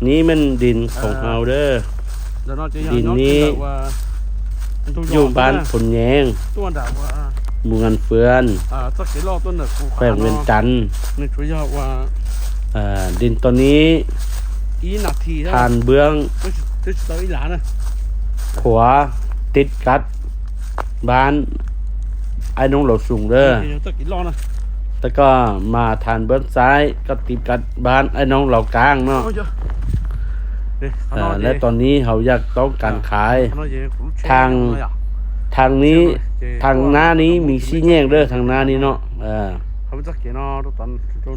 ນີ້ແມ່ນດິນຂອງເຮົາເດີ. ດິນນີ້ຢູ່ບ້ານໂພນແຍງ ເມືອງເຟືອນ ແຂວງວຽງຈັນ. ດິນຕອນນີ້ ທ່ານເບື້ອງຂວາຕິດກັບບ້ານອ້າຍນ້ອງເຫຼົ່າສູງເດີ ແລ້ວກໍມາທ່ານເບື້ອງຊ້າຍກໍຕິດກັບບ້ານອ້າຍນ້ອງເຫຼົ່າກາງເນາະ. ແລະຕອນນີ້ເຮົາຢາກຕ້ອງການຂາຍ ທາງ ທາງນີ້ ທາງໜ້ານີ້ມີສີ່ແຍກເດີ ທາງໜ້ານີ້ເນາະ.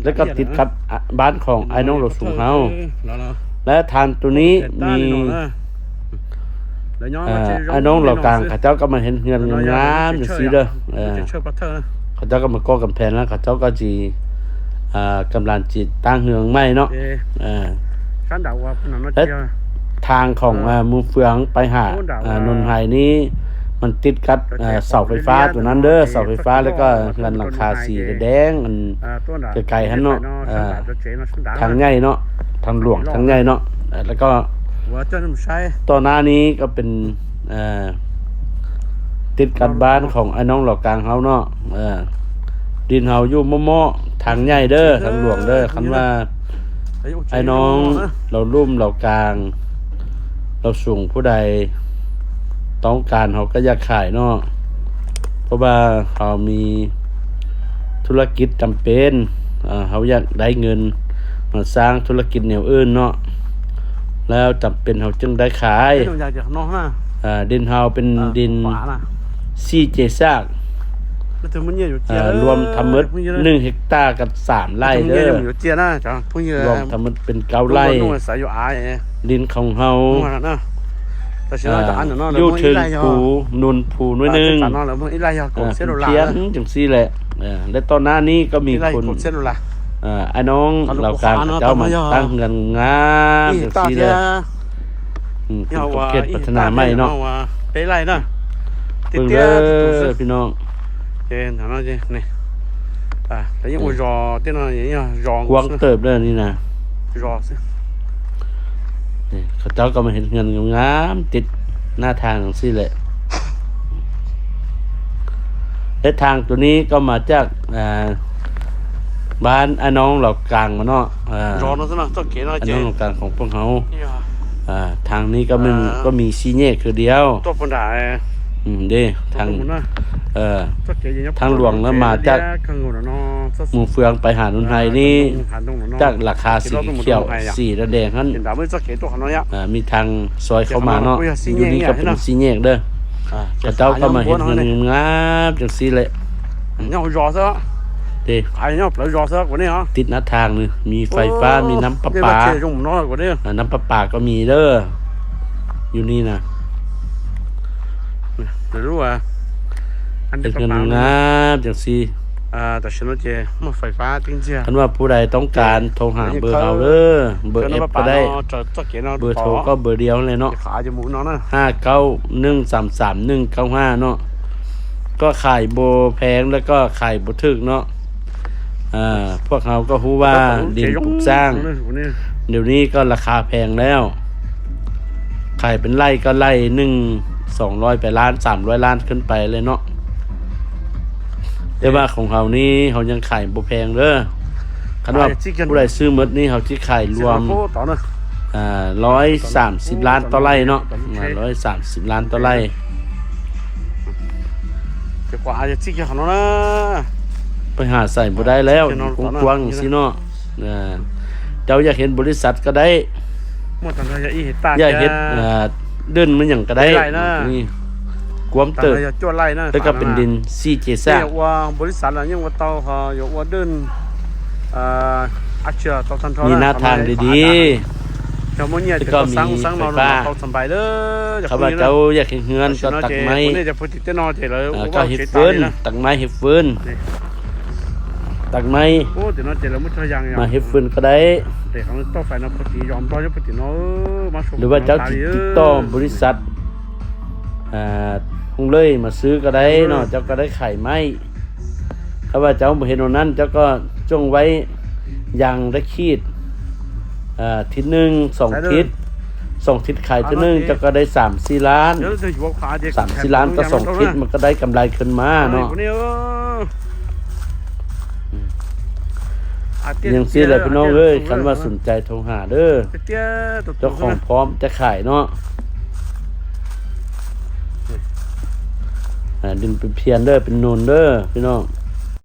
ແລ້ວກໍຕິດກັບ ອາ ບ້ານຂອງອ້າຍນ້ອງເຫຼົ່າສູງເຮົາ ແລະທາງໂຕນີ້ມີ ເອີ ອ້າຍນ້ອງເຫຼົ່າກາງ ເຂົາເຈົ້າກໍມາເຮັດເຮືອນງາມໆຈັ່ງຊີ້ເດີ. ເອີ ເຂົາເຈົ້າກໍມາກໍ່ກຳແພງ ແລ້ວເຂົາເຈົ້າກໍຊິ ເອີ ກຳລັງຊິຕັ້ງເຮືອນໃໝ່ເນາະ. ເອີ ແລະທາງຂອງ ເອີ ເມືອງເຟືອງໄປຫາ ເອີ ໂນນໄຮນີ້ ມັນຕິດກັບ ເອີ ເສົາໄຟຟ້າໂຕນັ້ນເດີ ເສົາໄຟຟ້າ ແລ້ວກໍເຮືອນຫຼັງຄາສີແດງໆ ອັນ ເອີ ໄກໆຫັ້ນເນາະ. ເອີ ທາງໃຫຍ່ເນາະ ທາງຫຼວງ ທາງໃຫຍ່ເນາະ. ເອີ ແລ້ວກໍຕໍ່ໜ້ານີ້ກໍເປັນ ເອີ ຕິດກັບບ້ານຂອງອ້າຍນ້ອງເຫຼົ່າກາງເຮົາເນາະ. ເອີ ດິນເຮົາຢູ່ເໝາະໆ ທາງໃຫຍ່ເດີ ທາງຫຼວງເດີ. ຄັນວ່າອ້າຍນ້ອງເຫຼົ່າລຸ່ມ ເຫຼົ່າກາງ ເຫຼົ່າສູງ ຜູ້ໃດຕ້ອງການ ເຮົາກໍຢາກຂາຍເນາະ ເພາະວ່າເຮົາມີທຸລະກິດຈຳເປັນ ເອີ ເຮົາຢາກໄດ້ເງິນມາສ້າງທຸລະກິດແນວອື່ນເນາະ ແລ້ວຈຳເປັນເຮົາຈຶ່ງໄດ້ຂາຍ. ເອີ ດິນເຮົາເປັນດິນສີ່ເຈສາກ ເອີ ລວມທັງໝົດໜຶ່ງເຮັກຕາກັບສາມໄຮ່ເດີ ລວມທັງໝົດເປັນເກົ້າໄຮ່. ດິນຂອງເຮົາ ເອີ ຢູ່ເທິງພູ ໂນນພູໜ້ອຍໜຶ່ງ ເອີ ພຽງຈັ່ງຊີ້ແຫຼະ. ເອີ ແລະຕອນໜ້ານີ້ກໍມີຄົນ ເອີ ອ້າຍນ້ອງເຫຼົ່າກາງເຂົາເຈົ້າມາຕັ້ງເຮືອນງາມຈັ່ງຊີ້ເລີຍ. ອືມ ເປັນຂອບເຂດພັດທະນາໃໝ່ເນາະ ເປັນໄຮ່ນະ ເບິ່ງເດີພີ່ນ້ອງ. ກວ້າງເຕີບເດີນີ້ນະ. ນີ້ ເຂົາເຈົ້າກໍມາເຮັດເຮືອນງາມໆ ຕິດໜ້າທາງຈັ່ງຊີ້ແຫຼະ. ແລະທາງໂຕນີ້ກໍມາຈາກ ອ່າ ບ້ານອ້າຍນ້ອງເຫຼົ່າກາງມາເນາະ. ເອີ ອ້າຍນ້ອງເຫຼົ່າກາງຂອງພວກເຮົາ ອ່າ ທາງນີ້ກໍແມ່ນ ເອີ ກໍມີສີ່ແຍກຄືດຽວ. ອືມ ເດ້ ທາງ ເອີ ທາງຫຼວງແລ້ວມາຈາກເມືອງເຟືອງໄປຫາໂນນໄຮນີ້ ຈາກຫຼັງຄາສີຂຽວ ສີແດງຫັ້ນ ອ່າ ມີທາງຊອຍເຂົ້າມາເນາະ. ຢູ່ນີ້ກໍເປັນສີ່ແຍກເດີ ເຂົາເຈົ້າກໍມາເຮັດເຮືອນງາມໆຈັ່ງຊີ້ແຫຼະ. ເດ້ ຕິດໜ້າທາງນີ້ ມີໄຟຟ້າ ມີນ້ຳປະປາ ນ້ຳປະປາກໍມີເດີ ຢູ່ນີ້ນະ. ເຮັດເຮືອນງາມໆຈັ່ງຊີ້. ຄັນວ່າຜູ້ໃດຕ້ອງການ ໂທຫາເບີເຮົາເດີ ເບີແອັບກໍໄດ້ ເບີໂທກໍເບີດຽວຫັ້ນແຫຼະເນາະ ຫ້າເກົ້າໜຶ່ງສາມສາມໜຶ່ງເກົ້າຫ້າເນາະ. ກໍຂາຍບໍ່ແພງ ແລ້ວກໍຂາຍບໍ່ຖືກເນາະ. ເອີ ພວກເຮົາກໍຮູ້ວ່າດິນປຸກສ້າງດຽວນີ້ກໍລາຄາແພງແລ້ວ ຂາຍເປັນໄຮ່ກໍໄຮ່ໜຶ່ງສອງຮ້ອຍປາຍລ້ານ ສາມຮ້ອຍລ້ານຂຶ້ນໄປເລີຍເນາະ. ແຕ່ວ່າຂອງເຮົານີ້ ເຮົາຍັງຂາຍບໍ່ແພງເດີ. ຄັນວ່າຜູ້ໃດຊື້ໝົດນີ້ ເຮົາຊິຂາຍລວມ ອ່າ ຮ້ອຍສາມສິບລ້ານຕໍ່ໄຮ່ເນາະ ຮ້ອຍສາມສິບລ້ານຕໍ່ໄຮ່. ໄປຫາໃສບໍ່ໄດ້ແລ້ວ ກວ້າງໆຈັ່ງຊີ້ເນາະ. ເຈົ້າຢາກເຮັດບໍລິສັດກໍໄດ້ ຢາກເຮັດ ເອີ ເດີ່ນມັນຫຍັງກໍໄດ້ ນີ້ກວ້າງເຕີບ ແລ້ວກໍເປັນດິນສີ່ເຈສາກ. ມີໜ້າທາງດີໆ ແລ້ວກໍມີໄຟຟ້າ. ຄັນວ່າເຈົ້າຢາກເຮັດເຮືອນກໍຕັດໄມ້ ເອີ ກໍເຮັດເຟີນ ຕັດໄມ້ເຮັດເຟີນ ຕັດໄມ້ ມາເຮັດຟືນກໍໄດ້ ຫຼືວ່າເຈົ້າຕິດຕໍ່ບໍລິສັດ ອ່າ ຮຸ່ງເລີຍມາຊື້ກໍໄດ້ເນາະ ເຈົ້າກໍໄດ້ຂາຍໄມ້. ຖ້າວ່າເຈົ້າບໍ່ເຮັດແນວນັ້ນ ເຈົ້າກໍ ຈົ່ງໄວ້ຢ່າງລະຂີດ ເອີ ທິດໜຶ່ງ ສອງທິດ ສອງທິດຂາຍເທື່ອໜຶ່ງ ເຈົ້າກໍໄດ້ສາມສີ່ລ້ານ ສາມສີ່ລ້ານຕໍ່ສອງທິດ ມັນກໍໄດ້ກຳໄລຂຶ້ນມາເນາະ. ຈັ່ງຊີ້ແຫຼະພີ່ນ້ອງເອີຍ ຄັນວ່າສົນໃຈໂທຫາເດີ ເຈົ້າຂອງພ້ອມຈະຂາຍເນາະ. ອາ ດິນເປັນພຽນເດີ ເປັນໂນນເດີພີ່ນ້ອງ.